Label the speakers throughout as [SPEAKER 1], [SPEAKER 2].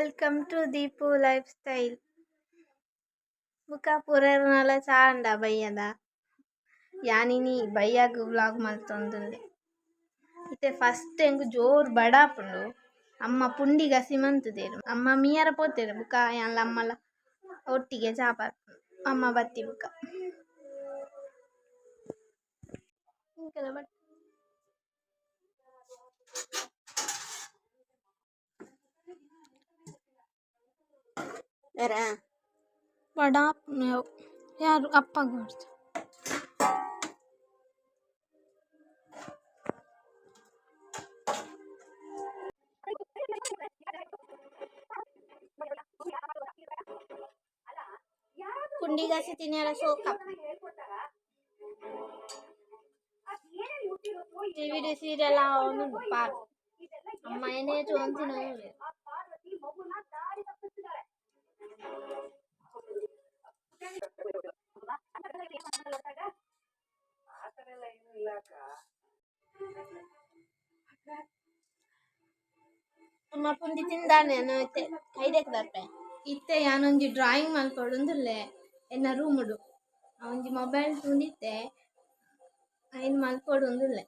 [SPEAKER 1] Welcome to Deepu life style. ಬುಕ ಪೂರೆರ್ನಲ ಚಾ ಆಂಡ ಬಯ್ಯದ. ಯಾನ್ ಇನಿ ಬಯ್ಯಗ್ ವ್ಲೋಗ್ ಮಲ್ತೊಂದುಲ್ಲೆ. ಇತ್ತೆ ಫಸ್ಟ್ ಎಂಕ್ ಜೋರು ಬಡ ಆಪುಂಡು. ಅಮ್ಮ ಪುಂಡಿ ಗಸಿ ಮಂತುದೆರ್. ಅಮ್ಮ ಮೀಯರ ಪೋತೆರ್ ಬುಕ ಯಾನ್ಲ ಅಮ್ಮಲ ಒಟ್ಟಿಗೆ ಚಾ ಪರ್ಪುನು ಅಮ್ಮ ಬತ್ತಿ ಬುಕ. ಬಡ ಆಪುಂಡು ಯಾರು ಅಪ್ಪಗ್ ಕೊರ್ದು. ಪುಂಡಿ ಗಸಿ ತಿನಿಯರ ಶೋಕ. ಟಿವಿಡ್ ಸೀರಿಯಲ್ ಆವೊಂದುಂಡು ಪಾರ್ ಅಮ್ಮ ಏನೇ ತೂವೊಂದಿನ. ಅಮ್ಮ ಪುಂಡಿ ತಿಂದಾನೆ ಇತ್ತೆ ಕೈದೆಕ್ ದರ್ಪೆ. ಇತ್ತೆ ಯಾನೊಂಜಿ ಡ್ರಾಯಿಂಗ್ ಮಲ್ಪೊಡುಂದುಲ್ಲೆ ಎನ್ನ ರೂಮುಡು. ಒಂಜಿ ಮೊಬೈಲ್ ತೂಂದಿತ್ತೆ ಐನ್ ಮಲ್ಪೊಡುಂದುಲ್ಲೆ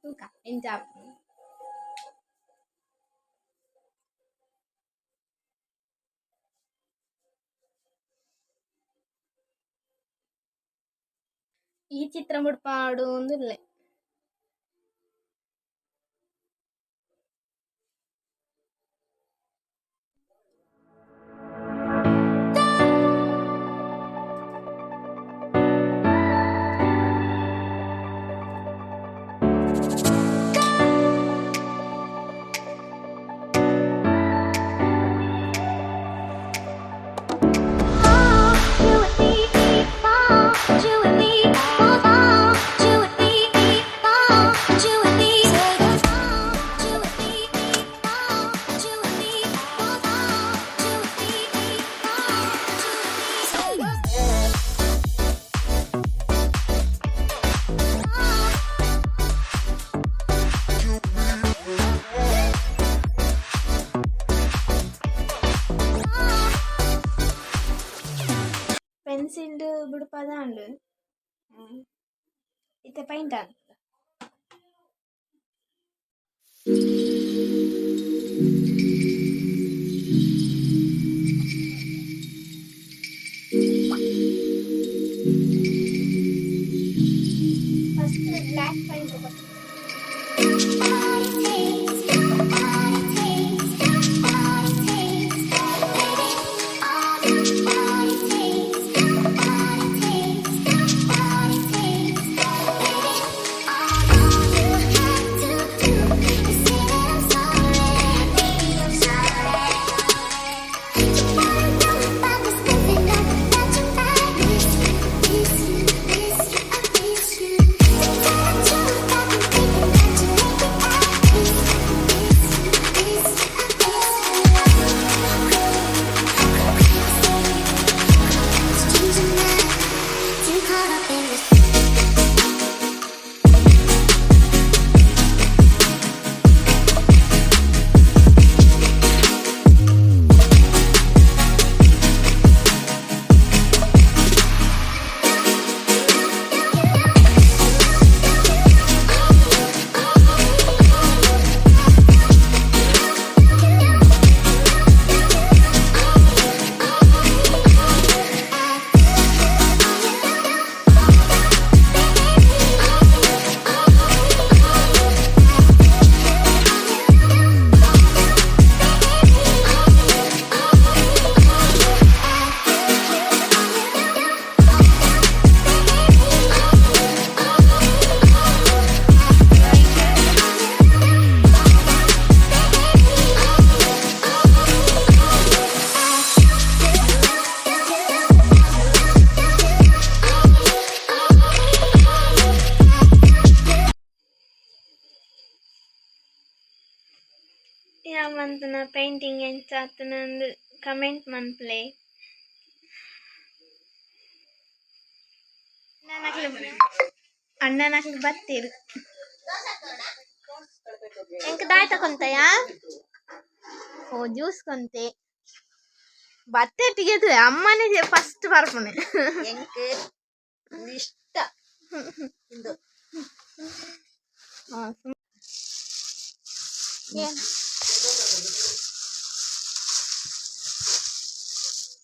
[SPEAKER 1] ತೂಕ ಎಂಚ ಆಪುಂಡು. ಈ ಚಿತ್ರ ಬುಡ್ಪಾವೊಡುಂದುಲ್ಲೆ. ಪೆನ್ಸಿಲ್ ಬುಡ್ಪಾದಾಂಡ್ ಇತ್ತೆ ಪೈಂಟ್ ಆಂಡ್. First black paint. ಯಾನ್ ಮಂತಿನ ಪೈಂಟಿಂಗ್ ಎಂಚ ಆತುಂಡು ಕಮೆಂಟ್ ಮನ್ಪುಲೆ. ಅಣ್ಣನಕ್ಲು ಬತ್ತೆರ್. ಎಂಕ್ ದಾಯೆ ತಕೊಂತಯಾ? ಓ ಜ್ಯೂಸ್ ಕೊಂತೆ ಬತ್ತೆಟ್ಟಿಗೆ ಅಮ್ಮನೇ ಫಸ್ಟ್ ಪರ್ಪುನೆ.
[SPEAKER 2] ಎಂಕ್ ಇಷ್ಟ ಇಂದು.
[SPEAKER 1] ಏನ್?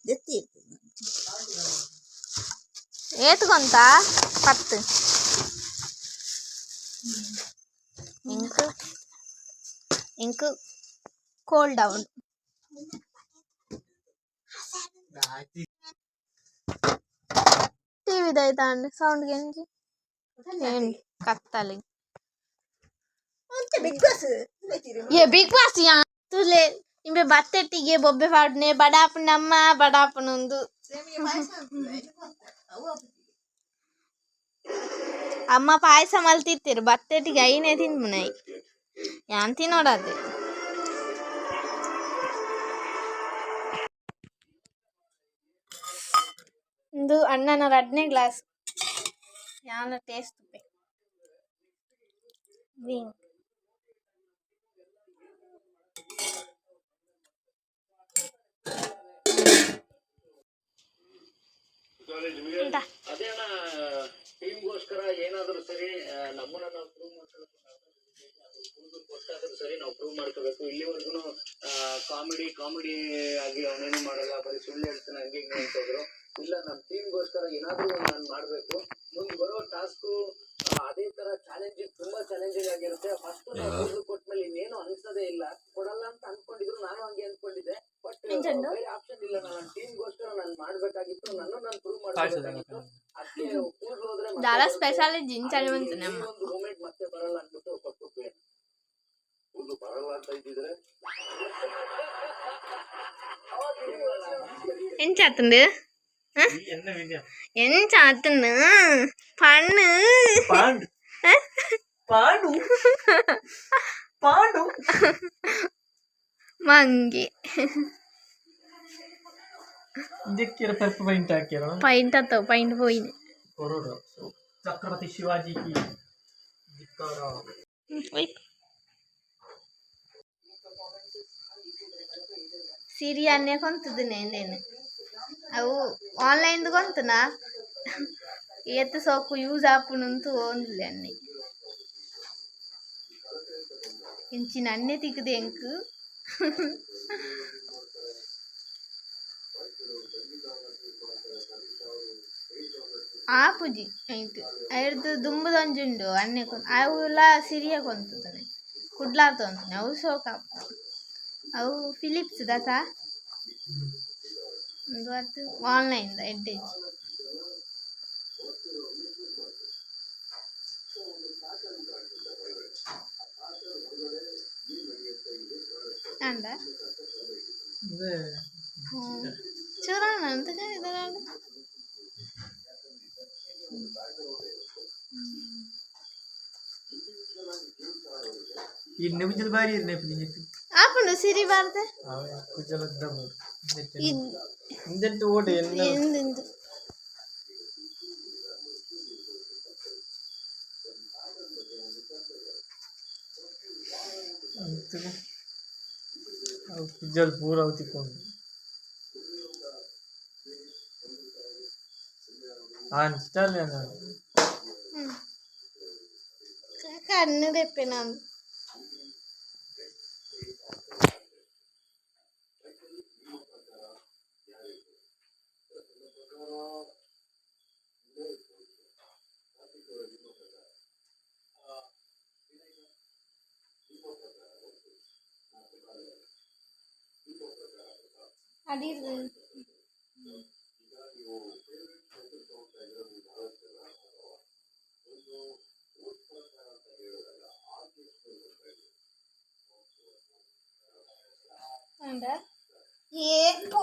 [SPEAKER 2] ದೆತ್ತಿ.
[SPEAKER 1] ಏತ್ ಕೊಂತ 10 ಎಂಕ್ ಎಂಕ್ ಕೋಲ್ಡ್ ಅವನು. ಟಿವಿ ದೈತಾಂಡ್ ಸೌಂಡ್ ಗೆಂಜಿ ಏನ್ ಕತ್ತಲಿ.
[SPEAKER 2] Bigg Boss.
[SPEAKER 1] ಏ ಬಿಗ್ ಬಾಸ್ ಯಾ ತುಲೆ ಇಂಬೆ ಬತ್ತೆಟ್ಟಿಗೆ ಬೊಬ್ಬೆ ಪಾಡ್ನೆ ಬಡಾಪುನಮ್ಮ ಬಡಾಪುನೊಂದು. ಅಮ್ಮ ಪಾಯಸ ಮಲ್ತಿತ್ತೆರ್ ಬತ್ತೆಟ್ಟಿಗೆ ಐನೆ ತಿನ್ಪುನೈ ಯಾನ್ ತಿನ್ನೋಡಾತೆ. ಇಂದು ಅಣ್ಣನ ರಡ್ನೇ ಗ್ಲಾಸ್ ಯಾನ ಟೇಸ್ಟ್ ಗ್ರೀನ್. ಎಂತ?
[SPEAKER 3] ಅದೇ ಅಣ್ಣ, ಟೀಮ್ಗೋಸ್ಕರ ಏನಾದರೂ ಸರಿ ನಮ್ಮನ್ನ ನಾವು ಪ್ರೂವ್ ಮಾಡ್ಕೊಳ್ಳೋಕೆ ಕೊಟ್ಟಾದ್ರೂ ಸರಿ ನಾವು ಪ್ರೂವ್ ಮಾಡ್ಕೋಬೇಕು. ಇಲ್ಲಿವರೆಗೂ ಕಾಮಿಡಿ ಕಾಮಿಡಿ ಆಗಿ ಅವನೇನು ಮಾಡಲ್ಲ, ಬರೀ ಸುಳ್ಳು ಹೇಳ್ತಾನೆ, ಹಂಗೆ ಹಿಂಗೆ ಅಂತಂದ್ರು. ಇಲ್ಲ, ನಮ್ಮ ಟೀಮ್ಗೋಸ್ಕರ ಏನಾದರೂ ನಾನು ಮಾಡಬೇಕು. ಮುಂದೆ ಬರೋ ಟಾಸ್ಕು ಅದೇ ತರ ಚಾಲೆಂಜಿಂಗ್, ತುಂಬಾ ಚಾಲೆಂಜಿಂಗ್ ಆಗಿರುತ್ತೆ. ಫಸ್ಟ್ ನಾವು ಕೂದಲು ಕೊಟ್ಮೇಲೆ ಇನ್ನೇನು ಅನ್ಸೋದೇ ಇಲ್ಲ. ಕೊಡಲ್ಲ ಅಂತ ಅನ್ಕೊಂಡಿದ್ರು, ನಾನು ಹಂಗೆ ಅನ್ಕೊಂಡಿದ್ದೆ. ಬಟ್
[SPEAKER 1] ಎಂಚಂಡು?
[SPEAKER 3] ಬೇರೆ ಆಪ್ಷನ್ ಇಲ್ಲ. ನನ್ನ ಟೀಮ್ಗೋಸ್ಕರ ನಾನು ಮಾಡ್ಬೇಕಾಗಿತ್ತು, ನನ್ನ ನಾನು ಪ್ರೂವ್ ಮಾಡ್ಬೇಕಾಗಿತ್ತು. ಅದಕ್ಕೆ ಕೂದಲು ಹೋದ್ರೆ ಮತ್ತೆ
[SPEAKER 1] ದಾಲ
[SPEAKER 3] ಬರುತ್ತೆ.
[SPEAKER 1] ಸ್ಪೆಷಲ್ ಜಿಂಚಾನೆ
[SPEAKER 3] ಈ
[SPEAKER 1] ಬಂತು ನಮ್ಮ
[SPEAKER 3] ಒಂದು ಮೂಮೆಂಟ್ ಮತ್ತೆ ಬರಲ್ಲ ಅನ್ಬಿಟ್ಟು ಕೊಟ್ಬಿಟ್ವಿ.
[SPEAKER 4] ಒಂದು ಬರಲ್ಲ ಅಂತ ಇದ್ದಿದ್ರೆ
[SPEAKER 1] ಎಂಚಾತುಂಡು? ಎಂಚಾತುಂಡು ಪಣ್ಣು?
[SPEAKER 5] ಪಾಂಡು ಪಾಂಡು ಪಾಂಡು.
[SPEAKER 1] ಮಂಗಿ.
[SPEAKER 5] ಇದಕ್ಕಿರ ಪೆಪ್ಪ ಪೈಂಟ್ ಹಾಕ್ಯಾರ.
[SPEAKER 1] ಪೈಂಟ್ ಅತ್ತವು ಪೈಂಟ್ ಪೋಯಿನಿ.
[SPEAKER 5] ಕೊರೋಡ ಛತ್ರಪತಿ ಶಿವಾಜಿ ಕಿ ಧಿಕ್ಕಾರ.
[SPEAKER 1] ಸಿರಿ ಅನ್ನೇ ಕೊಂತದನೆ ಎಂದೇನು ಅವು ಆನ್ಲೈನ್ ಕೊಂತನಾ ಏತ್ ಸೋಕು ಯೂಸ್ ಆಪುನಂತು ಓಂದಿಲ್ಲ ಅನ್ನೆ ಇಂಚಿನ ಅನ್ನೆ ತಿಕ್ಕದೆ ಎಂಕ್. ಆಪುಜಿ ಐಟ್ ಐರ್ದು ದುಂಬುದೊಂಜಿ ಉಂಡು ಅನ್ನೆ ಅವುಲ ಸಿರಿಯ ಕೊಂತುದನೆ ಕುಡ್ಲಾರ್ದ ಒಂತನೆ ಅವು ಸೋಕು ಆಪುಂಡು. ಅವು ಫಿಲಿಪ್ಸ್ ದತ ಉಂದು ಅತ್ತ್ ಆನ್ಲೈನ್ ದ ಎಡ್ಡೆಜ್ಜಿ. ಆಂಡ
[SPEAKER 5] ಇದು
[SPEAKER 1] ಚೂರಾಣ ಅಂತ ಇದರಾಂಡ.
[SPEAKER 5] ಈ ನಿಮಿಷದ ಬಾರಿ ಇರ್ನೆ ಪಿಜಿನಿತ್ತು.
[SPEAKER 1] ಆಪುಂಡು ಸಿರಿ ಬಾರ್ದೆ.
[SPEAKER 5] ಕುಜಲದ್ದ
[SPEAKER 1] ಇದ್
[SPEAKER 5] ಇಂದೆಂಟು ಓಟೆ ಎಲ್ಲ.
[SPEAKER 1] ಎಂದೆಂದು
[SPEAKER 5] ಅಂತು ಅವು ಕುಜಲ್ ಪೂರ ಅವು ತಿಕ್ಕೊಂಡು ಅನ್ಸ್ಟಲ್.
[SPEAKER 1] ಕಣ್ಣು ದೆಪ್ಪಿನ. ಅಡಿರ್ದು. ಅಂಡ ಏಪು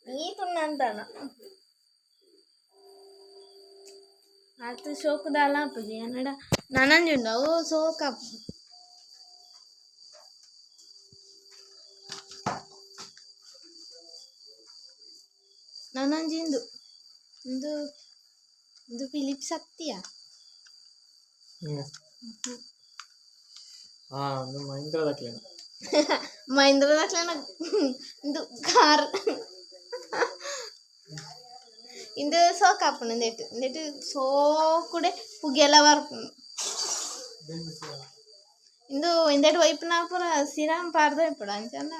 [SPEAKER 1] ನೀತುನ್ನಂತಾನ ಆತು ಶೋಕುದಾಲ ಆಪುಜಿ ಕನ್ನಡ ನನಂಜುಂಡು ಅವು ಸೋಕಾಪು. ನನೊಂಜಿ ಇಂದು ಇಂದು ಇಂದು ಫಿಲಿಪ್ಸ್ ಅತ್ತಿಯಾ.
[SPEAKER 5] ಹಾ, ಒಂದು ಮಹೀಂದ್ರದಕ್ಲೇನ.
[SPEAKER 1] ಮಹೇಂದ್ರದಕ್ಲೆನ ಇಂದು ಕಾರ್ ಇಂದು ಸೋಕಾಪುಂಡು ಇಂದೆಟ್ ಇಂದೆಟ್ ಸೋಕುಡೆ ಪುಗೆಲ ಬರ್ಪುಂಡು ಇಂದು ಇಂದೆಟ್ ಒಯ್ಪುನ ಪೂರ ಸಿರಮ್ ಪಾಡ್ದ್ ಒಯ್ಪೊಡು ಅಂಚನೆ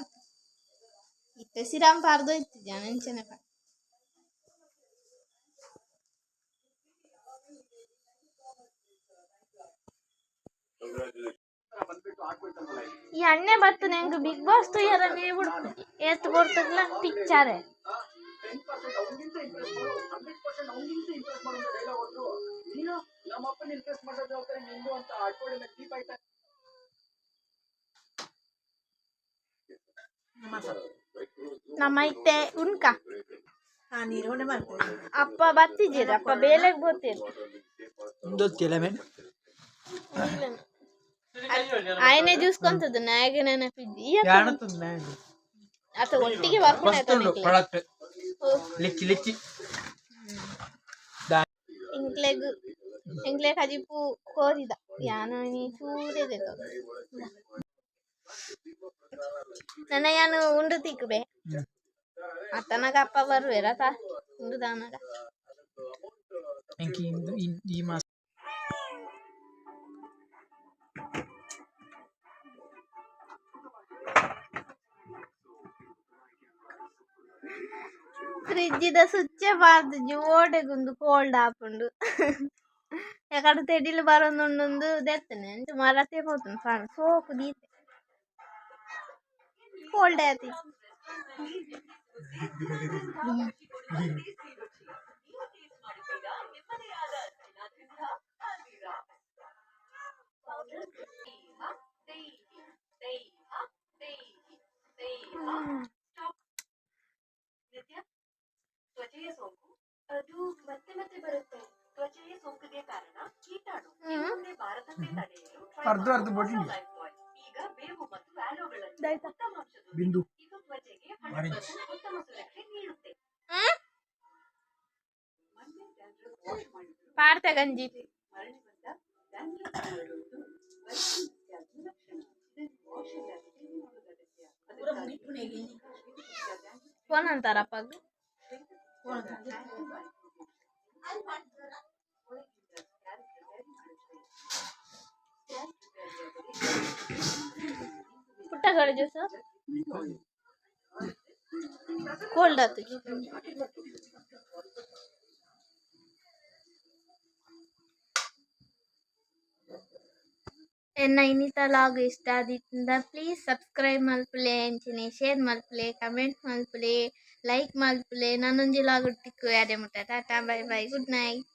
[SPEAKER 1] ಇತ್ತೆ ಸಿರಮ್ ಪಾಡ್ದ್ ಒಯ್ತಿಜಿ ಅಂಚನೆ ಪಾಡ್ ಈ ಅಣ್ಣೆ ಬತ್ತುನ ಎಂಕ್ ಬಿಗ್ ಬಾಸ್ ತೂಯೆರೆ ಬುಡ್ಪುಜಿ ಏತ್ ಪೊರ್ತುಗ್ಲ ಪಿಕ್ಚರೇ.
[SPEAKER 3] 10% ಅವ್ನಿಗಿಂತ ಇಂಪ್ರೆಸ್ ಮಾಡು, 100% ಅವ್ನಿಗಿಂತ ಇಂಪ್ರೆಸ್ ಮಾಡು ಅಂತ ಡೈಲಾಗ್ ಹೊಡೆದ್ರು. ನೀನು ನಮ್ಮಪ್ಪನ ಇಂಪ್ರೆಸ್ ಮಾಡೋ ಜವಾಬ್ದಾರಿ ನಿಂದು ಅಂತ ಅಡ್ಕೋಡಿ ದೀಪ ಆಯ್ತಾ.
[SPEAKER 1] ನಮ್ಮ ಇತ್ತೆ ಉನ್ಕ.
[SPEAKER 2] ಹಾ, ನೀರು ಉಂಡೆ ಮಾಡ್ತೇವೆ.
[SPEAKER 1] ಅಪ್ಪ ಬತ್ತಿದ್ದೀರ, ಅಪ್ಪ ಬೇಲೆಗ್ ಬೋತೀರ್.
[SPEAKER 5] ಲೆಮನ್.
[SPEAKER 1] ಆಯನೆ ಜ್ಯೂಸ್ ಕೊಂತದ್ದು ನಾಯಗೆ ನೆನಪಿದ್ದಿ. ಅತ ಒಟ್ಟಿಗೆ ಬರ್ಕೊಂಡು.
[SPEAKER 5] ಮಸ್ತ್ ಉಂಡು ಪ್ರಾಡಕ್ಟ್. Lychee lychee.
[SPEAKER 1] ಎಂಕ್ಲೆಗ್ ಎಂಕ್ಲೆ ಕಜಿಪು ಕೋರಿದ ಯಾನ ಚೂರೇ ದೇತೊ ನನ್ನ ಯಾನು ಉಂಡು ತಿಕ್ಕುಬೆ. ಅತ್ತನಾಗ ಅಪ್ಪ ಬರುವೆರತ ಉಂಡು ದಾನಗ.
[SPEAKER 5] ಎಂಕ್ ಇಂದು ಈ ಮಾಸ.
[SPEAKER 1] ಫ್ರಿಜ್ಜಿದ ಸ್ವಿಚ್ಚೆ ಪಾರ್ದು ಜೋಡೆಗುಂದು ಕೋಲ್ಡ್ ಆಪುಂಡು. ಎಕಡೆ ತೆಡಿಲ್ ಬರೊಂದುಂಡು ದೆತ್ತನೆ ಅಂಚ ಮರತೆ ಪೋತುಂಡು ಫಾನ್ ಸೋಕು ದೀತೆ ಕೋಲ್ಡ್ ಆತಿ.
[SPEAKER 5] ಅರ್ಧ ಅರ್ಧ ಬಾಟಲ್ ಬಿಂದು ಆರೆಂಜ್.
[SPEAKER 1] ಪಾಡ್ತೆ ಗಂಜಿ. ಫೋನ್ ಅಂತಾರಪ್ಪ. ಪುಟ್ಟಗಳು ಜ್ಯೂಸ್ ಕೋಲ್ಡ್ ಆತು. ಎನ್ನ ಇನ್ನಿತ ಲಾಗ್ ಇಷ್ಟ ಆದಿತ್ತಂಡ ಪ್ಲೀಸ್ ಸಬ್ಸ್ಕ್ರೈಬ್ ಮಲ್ಪುಲೆ, ಅಂಚನೆ ಶೇರ್ ಮಲ್ಪುಲೆ, ಕಮೆಂಟ್ ಮಲ್ಪುಲೆ, ಲೈಕ್ ಮಲ್ಪುಲೆ. ನಾನೊಂಜಿ ಲಾಗ್ ತಿಕ್ಕು ಯಾರೆ ಮುಟ್ಟ. Tata, bye bye, good night.